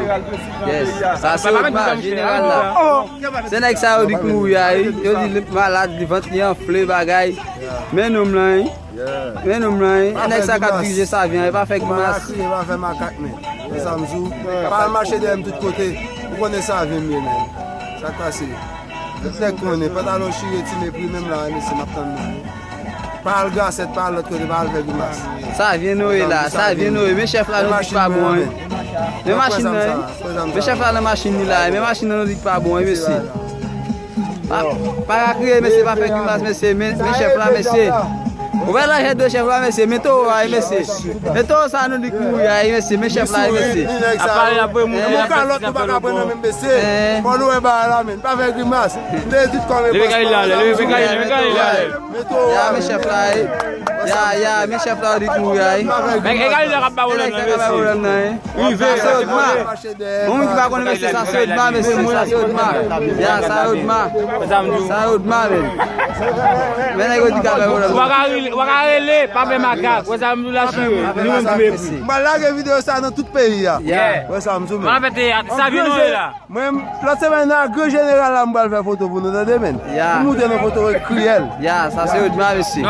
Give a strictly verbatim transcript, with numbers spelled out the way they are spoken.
Yes. Sa se Odma, jeneral la. Se nèg sa yo di k mouri a, wi. Yo di li malad, li vant li anfle, bagay. Men nonm lan, wi. Men nonm lan, wi. Nèg sa k ap dirije Savyen an, e pa fè grimas. Pa kriye, pa fè makak, men. Wè sa m di w. Pa al mache dèyè m tout kote. Ou konnen Savyen m ye, men. Sa k pase? Tout nèg konnen, pantalon chire, ti mepri, menm la, mesye, m ap tann nou. Pa al Gasèt, pa al lòt kote, pa al fè grimas. Savyen nou ye la, Savyen nou ye. Men chèf la nou di k pa bon, wi. Men machin nan, wi. Men chèf la nan machin li la, wi. Men machin nan nou di k pa bon, wi, mesye. Pa, pa ka kriye, mesye, pa fè grimas, mesye. Men, men chèf la, mesye. Ou wè lanjèt de chèf la, mesye. Men towo a, wi, mesye. Men towo sa nou di k mouri a, wi, mesye. Men chèf la, wi, mesye. Ap pale, ap voye moun, ap fè kalòt, nou pa ka pran nan men, mesye. Fò nou wè bagay la, men. Pa fè grimas. M te di tout kòm e paspò. Leve kay la, leve kay la, leve kay la. Ya, men chèf la, wi. Ya, ya, men chèf la, ou di k mouri a, wi. Men e kay la k ap ba pwoblèm nan, mesye. Rive, sa se Odma. Bon, moun ki pa konnen, mesye, sa se Odma, mesye, sa se Odma. Ya, sa Odma. Sa Odma, men. Men nèg yo di k ap fè pwoblèm. Ou pa ka rele, ou pa ka rele, pa fè makak. Wè sa m di w la, chire. Ni moun ki mepri. M pral lage videyo sa nan tout peyi a. Wè sa m di w, men. Mwen, lòt semèn nan, gran jeneral la, m pral fè foto pou nou, tande, men. M montre nou foto kriyèl. Ya, sa se Odma, mesye.